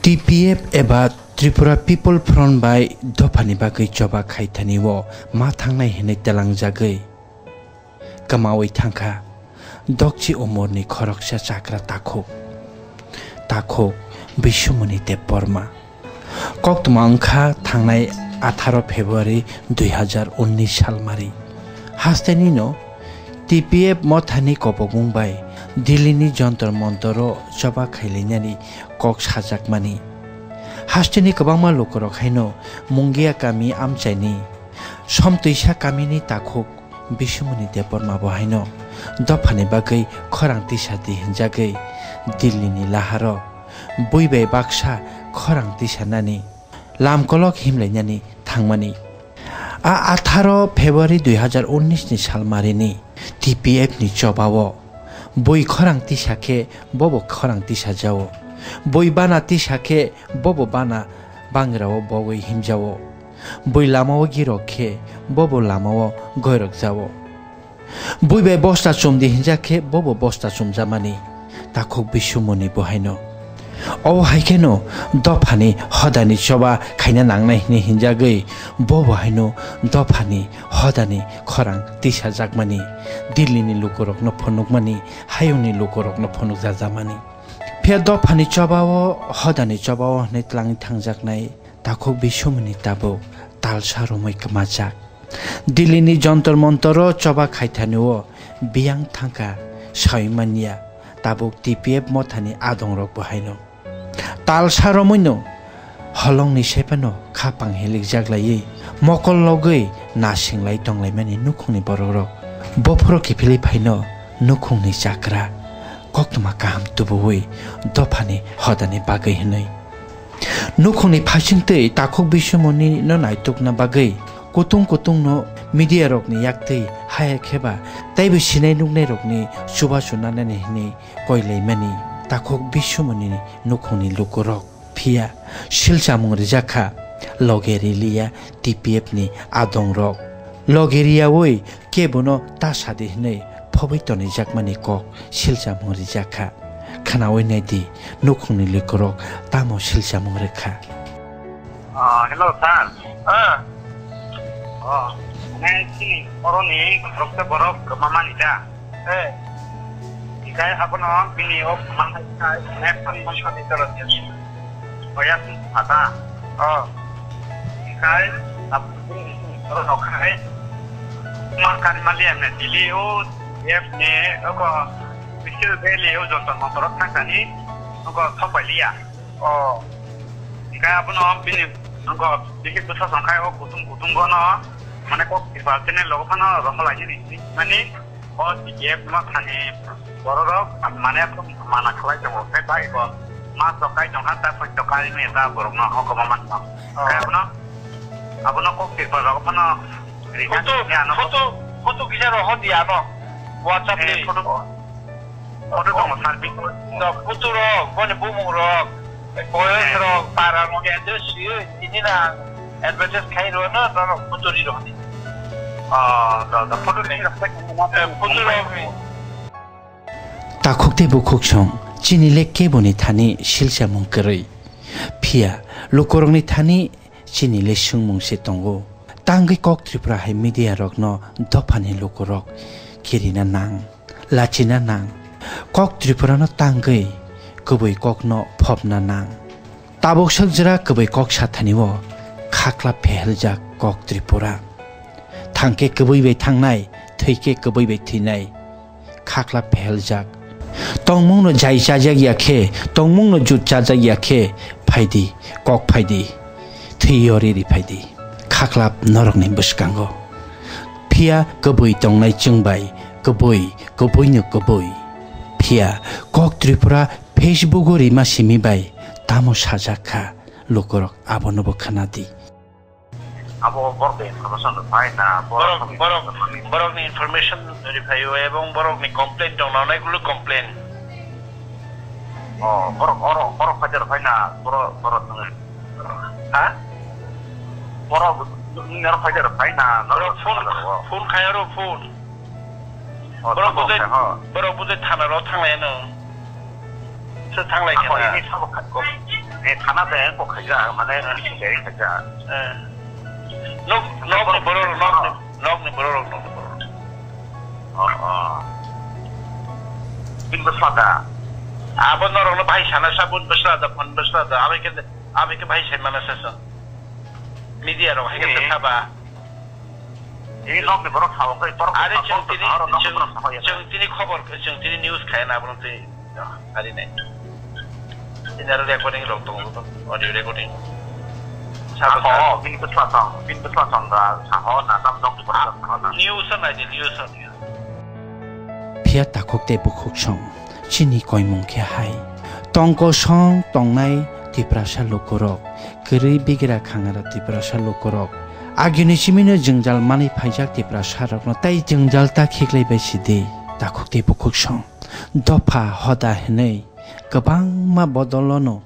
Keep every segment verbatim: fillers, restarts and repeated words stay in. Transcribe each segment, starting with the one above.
T P F eba Tripura People Front bai dophani bagwi choba khaithani o ma thangnai hinwi telangjagwi kwmawi thangkha dokchi umorni khoroksa chakra takhuk, takhuk Bisumuni Debbarma. Koktwma wngkha thangnai atharo February dui hazar unnish salmari. Hasteni no T P F mothani kobokmung bai Delhi ni Jantar Mantar o choba khailainani kok sajakmani. Hasteni kwbangma lukurok haino Mungia kami amchaini Somtwisa kamini takhuk Bisumuni Debbarma bo haino dophani bagwi khorang tisa di hinjagwi Delhi ni laharo bui bai baksa khorang tisa nani lamkolok himlainani thangmani. A atharo February dui hazar unnish ni salmarini T P F ni chobao bui khorang tisa khe bobo khorang tisa jao. Bui bana tisa khe bobo bana bangrao bogwi himjao. Bui lamao girok khe bobo lamao goirok jao. Bui bai bosta chumdi hinja khe bobo bosta chumjamani takhuk Bisumuni bo haino. Obo hai kheno dophani hodani choba khaina nangnai hinwi hinjagwi bobo haino dophani hodani khorang tisajakmani, Delhi ni lukurokno phunukmani, hayungni lukurokno phunukjajamani. Phiya dophani chobao hodani chobao hinwi tlangwi thangjaknai takhuk Bisumuni tabuk talsa romwi kwmajak. Delhi ni Jantar Mantar o choba khaithani o biyang thangkha sawi manya tabuk T P F mothani adongrok bo haino. Talsa romwino holongni sephano khapang hilikjak laiwi mokol logwi nasing lai tonglaimani nukhungni borokrok. Bophuro kiphilwi phaino nukhungni chakra koktwma kaham tubuwi dophani hodani bagwi hinwi. Nukhungni phaisingtwi takhuk Bisumuni no naitukna bagwi kutung kutung no media rokni yaktwi haya kheba teibo sinai nuknai rokni chubachu nanani hinwi koilaimani takhuk Bisumuni nukhungni lukurok. Phiya silchamung rijak kha loge riliya T P F ni adongrok. Loge riyawi kebono ta sadi hinwi phobwi tonijakmani kok silchamung rijak kha. Khnawi naidi nukhungni lukurok tamo silchamung rwkha. Ah, hello, sir. Ah. Oh, mane chini oroni khoroksa borok kwmamani da? Eh. Hikai abono bini o kwmamani kai mane phangtham sani jora di. Oya sung phata. Oh. Hikai abono bini oro nokhai. Mang kani mali amne dili o F ne oko Crystal Valley o Jantar Mantar o thangkani oko thokpailiya. Oh. Hikai abono bini oko bini bwsa songkhai o kutung kutung gono mane kok tipa channel logo phano romlai ni mani. O T P F no thani bororok mane mana khlai tongo, khe bai bo ma chokai tongkha, ta phai chokai ni ta borok no hokoma man tong. Oh. Khe abono, abono kok tirpa rok phano rina photo, ni ano photo, photo kisa ro hodi ano. WhatsApp eh, ni. Photo, photo tongo sir, bi. No, photo rok, boni bumung rok. Boyos rok, para rok, address sui, tini na advertise khai rw no, no, no, photo ri rw ni. Ah, da, da, photo ri rw ni. Eh, photo rok ni. Takhuk tei bukhuk song, chini le keboni thani silchamung kwrwi. Phiya, lukurokni thani chini le swngmung se tongo. Tangwi Kok Tripura hai media rokno dophani lukurok kirina nang. Lachina nang. Kok Tripura no tangwi kubui kokno phobna nang. Tabuk swk jora kubui kok sathani o khaklap pheheljak Kok Tripura. Thangkhe kubui bai thangnai, thwikhe kubui bai thwinai. Khaklap pheheljak. Tongmungno jai chajak ya khe, tongmungno jut chajak ya khe, phaidi, kok phaidi. Thwi yori ri phaidi. Khaklap norokni bwskango. Phiya kubui tongnai chwng bai, kubui, kubuino kubui. Phiya Kok Tripura Facebook o rima simi bai tamo sajak kha, lukurok abonobo khwnadi. Abo borok bai information rwphai na borok borok, borok, borokni information rwphaio ebong borokni complaint tongna, onek gulo complaint. Oh, borok, oro, borok phaida rwphai na, borok, borok thangwi. Ha? Borok, nini oro phaida rwphai na, norok phone, phone khai oro phone. Oh, borok bujai, borok bujai thana ro thanglai no. Se thanglai khe na. Ini sabo khat ko. Eh, thana de kok khaijak, mane, eh, meeting de khaijak. Eh. Nok, nok ni borok, nok ni, nok ni borok, nok ni borok. Oh, oh. Bini bwsla da? Abo norok no bahai sana sa, bun bwsla da, phone bwsla da. Abai khe, abai khe bahai sai mana sa sa. Media rok hai khe, eh, sa ba. Ini nok ni borok sao kai, borok are sao chwng kai, tini, borok nok chwng, borok sao ya. Chwng tini khobor, chwng tini news khai na borok tini. Ari nai. Ini aro recording rok tongo, audio recording. Saho, bini bwsla tong, bini bwsla tong da, saho na, tam dong, saho na. News on nai di, news on, news. Phiya takhuk tei bukhuk song, chini koimung khe hai. Tong kosong tongnai Tiprasa lukurok, kwrwi bigra khangara Tiprasa lukurok. Agini simino jwngjal manwi phaijak Tiprasa rokno tei jwngjal ta khiklai bai sidi, takhuk tei bukhuk song. Dopha hoda hinwi kwbangma bodolono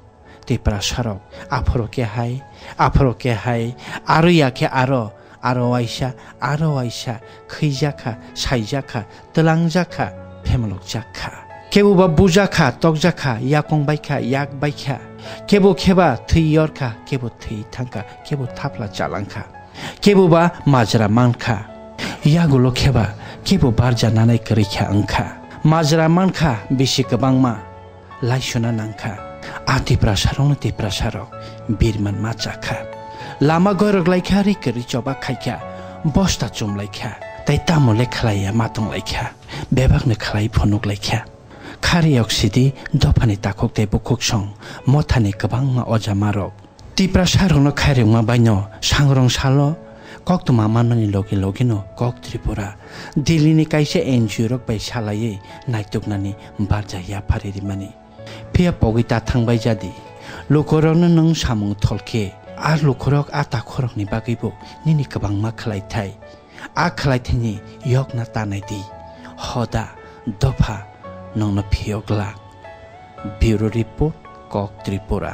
Tiprasa rok aphuru khe hai, aphuru khe hai, aro ya khe aro, aro waisa, aro waisa, khwijak kha, saijak kha, twlangjak kha, phemlokjak kha. Kebo ba bujak kha, tokjak kha, yakong bai kha, yak bai kha. Kebo khe ba thwi yor kha, kebo thwi thang kha, kebo thapla chalang kha. Kebo ba majra man kha. Yagulo khe ba kebo barja nanai kwrwi kha wng kha. Majra man kha bisi kwbangma. Laisuna nang kha. A Tiprasa rokno Tiprasa rok birman ma cha kha. Lama goirok lai kha, ri kwrwi choba khai kha. Bosta chum lai kha. Tai tamo le khlai ya ma tong lai kha. Bebak no khlai phunuk lai kha. Khari yok sidi dophani takhuk tei bukhuk song mothani kwbangma ojama rok. Tiprasa rokno khairokma baino sangrong salo koktwma manmani logi logino Kok Tripura Delhi ni kaisa N G O rok bai salaiwi naituknani barja yaphari rimani. Phiya pogwi ta thangbai jadi. Lukurokno nwng samung tholkhe, a lukurok a takhorokni bagwibo nini kwbangma khlaithai. A khlaithani yokna tanai di, hoda, dopha, nongno phiyok glak. Bureau Report, Kok Tripura.